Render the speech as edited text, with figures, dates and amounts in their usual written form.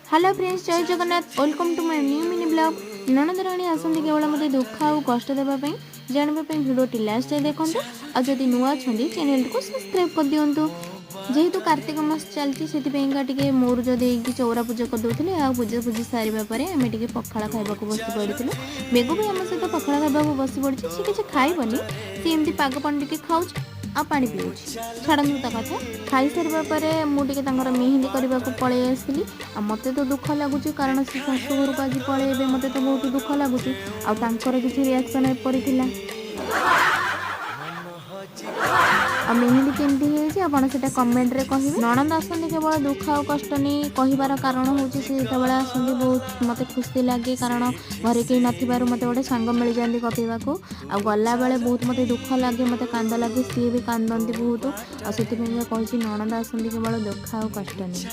Hello friends, ଜୟ Jagannath. Welcome to my new mini vlog. ନଣନ୍ଦ ରାଣୀ ଆସନ୍ତି କେବଳ ମୋତେ ଦୁଃଖ ଆଉ କଷ୍ଟ ଦେବା ପାଇଁ। ଜାଣିବା ପାଇଁ ଭିଡ଼ିଓଟି ଲାଷ୍ଟ ଯାଏ ଦେଖନ୍ତୁ ଆଉ ଯଦି ନୂଆ ଅଛନ୍ତି, ଚ୍ୟାନେଲଟିକୁ ସବସ୍କ୍ରାଇବ୍ କରିଦିଅନ୍ତୁ। ଯେହେତୁ କାର୍ତ୍ତିକ ମାସ ଚାଲିଛି, ସେଥିପାଇଁକା ଟିକେ ମୁରୁଜ ଦେଇକି ଚଉରା ପୂଜା କରିଦେଉଥିଲି। ଆଉ ପୂଜା ପୂଜି ସାରିବା ପରେ ଆମେ ଟିକେ ପଖାଳ ଖାଇବାକୁ ବସି ପଡ଼ିଥିଲୁ। ମେଘୁ ବି ଆମ ସହିତ ପଖାଳ ଖାଇବାକୁ ବସି ପଡ଼ିଛି। ସେ କିଛି ଖାଇବନି, ସେ ଏମିତି ପାଗ ପାଣି ଟିକେ ଖାଉଛି ଆଉ ପାଣି ପିଉଛି। ଛାଡ଼ନ୍ତୁ ତା କଥା। ଖାଇସାରିବା ପରେ ମୁଁ ଟିକେ ତାଙ୍କର ମେହେନ୍ଦି କରିବାକୁ ପଳେଇ ଆସିଲି। ଆଉ ମୋତେ ତ ଦୁଃଖ ଲାଗୁଛି, କାରଣ ସେ ଶାଶୁ ଘରକୁ ଆଜି ପଳେଇବେ। ମୋତେ ତ ବହୁତ ଦୁଃଖ ଲାଗୁଛି ଆଉ ତାଙ୍କର କିଛି ରିଆକ୍ସନ୍ ଏପରି ଥିଲା। ଆଉ ମେହେନ୍ଦି କେମିତି ହେଇଛି, ଆପଣ ସେଇଟା କମେଣ୍ଟରେ କହିବେ। ନଣନ୍ଦ ଆସନ୍ତି କେବଳ ଦୁଃଖ ଆଉ କଷ୍ଟ ନେଇ କହିବାର କାରଣ ହେଉଛି, ସେ ଯେତେବେଳେ ଆସନ୍ତି ବହୁତ ମୋତେ ଖୁସି ଲାଗେ, କାରଣ ଘରେ କେହି ନଥିବାରୁ ମୋତେ ଗୋଟେ ସାଙ୍ଗ ମିଳିଯାଆନ୍ତି ଗପିବାକୁ। ଆଉ ଗଲାବେଳେ ବହୁତ ମୋତେ ଦୁଃଖ ଲାଗେ, ମୋତେ କାନ୍ଦ ଲାଗେ, ସିଏ ବି କାନ୍ଦନ୍ତି ବହୁତ। ଆଉ ସେଥିପାଇଁ କହିଛି, ନଣନ୍ଦ ଆସନ୍ତି କେବଳ ଦୁଃଖ ଆଉ କଷ୍ଟ ନେଇ।